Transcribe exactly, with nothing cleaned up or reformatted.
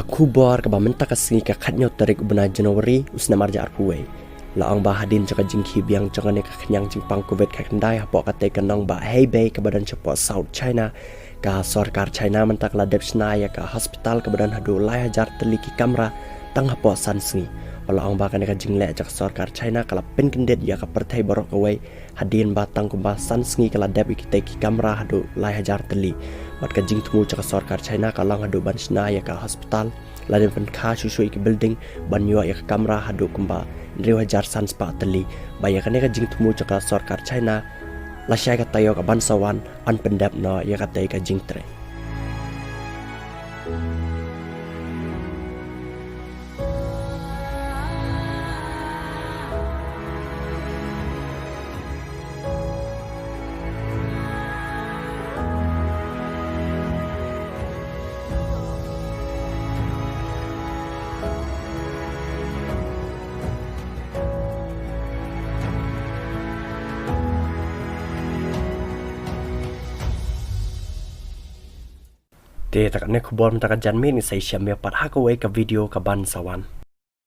Khubor kaba mynta ka sngi ka khatnyo tarik u bnai January u snem arja arphew wei. La ong ba hadien jong ka jingkhih biang jong kane ka khñiang jingpang covid khatkhyndai hapoh katei ka nongbah Heibei kaba don shapoh South China, ka sorkar China mynta ka la dep shna ïa ka hospital kaba don haduh lai hajar tylli ki kamra tang hapoh san sngi. Ba la ong ba kane ka jingleh jong ka sorkar China ka la pynkyndit ïa ka pyrthei baroh kawei hadien ba tang kumba san sngi ka la dep ïa kitei ki kamra haduh lai hajar tylli. Bad ka jingthmu jong ka sorkar China ka long haduh ban shna ïa ka hospital, lane pynkha shuh shuh ïa ki building ban ïoh ïa ka kamra haduh kumba hynriew hajar san spah tylli. Ba ïa kane ka jingthmu jong ka sorkar China lashai ka taïew ka ban sa wan yn pyndep noh ïa katei ka jingtrei. Te ta kane khubor mynta ka janmiet, ngin sa ïashem pat ha kawei ka video ka ban sa wan.